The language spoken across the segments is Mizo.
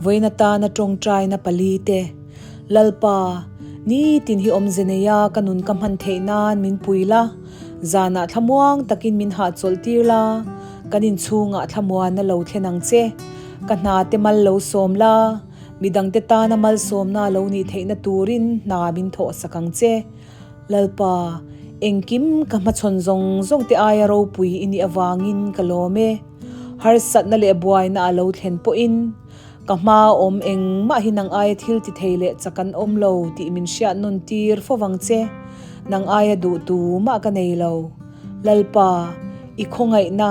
Vawiin atana tawngtaina palite, Lalpa, nitin hi awmze neia ka nun ka hman theih nan min pui la, zanah thlamuang takin min hahchawlh tir la, kan inchhungah thlamuanna lo thlen ang che. Ka hna te mal lo sawm la, midangte tana malsawmna lo nih theihna turin hna min thawh sak ang che. Lalpa, engkim ka hmachhawn zawng zawng te aia ropui i nih avangin ka lawm e. Harsatna leh buaina a lo thlen pawhin ka hma awm engmah hi nang aia thil ti thei leh chak an awm lo tih min hriat nawn tir fo vang che. Nang aia duh tu mah ka nei lo. Lalpa, i khawngaihna,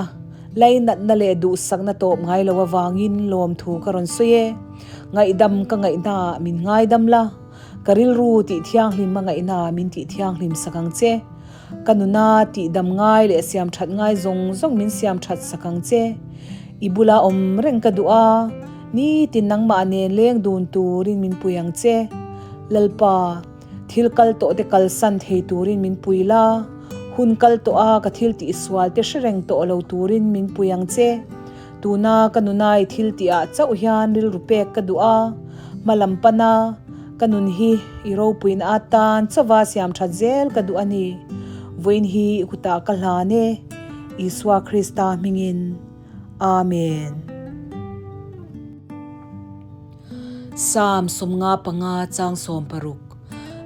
lainatna leh duhsakna tawp ngai lo avangin lawmthu ka rawn sawi e. Ngaihdam ka ngaihnaah min ngaidam la. Ka rilru tih thianghlim a ngaihna min tih thianghlim sak ang che. Ka nuna tih dam ngai leh siam that ngai zawng zawng min siam that sak ang che. I bula awm reng ka duh a, nitin nangmah nen leng dun turin min pui ang che. Lalpa, thil kal tawh te kalsan thei turin min pui la, hun kal tawh a ka thil tih sual te hre reng tawh lo turin min pui ang che. Tuna ka nuna i thil tih ah chauh hian rilru pek ka duh a, hma lam pana ka nun hi i ropuina atan chauva siam that zel ka duh a ni. Vawiin hi i kutah ka hlan e, Isua Krista hmingin. Amen. Psalm 55 chang 16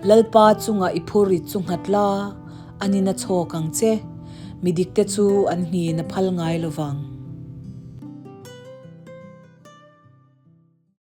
Lalpa chungah i phurrit chu nghat la, an in a chhawk ang che. Midikte chu an nghin a phal ngai lovang.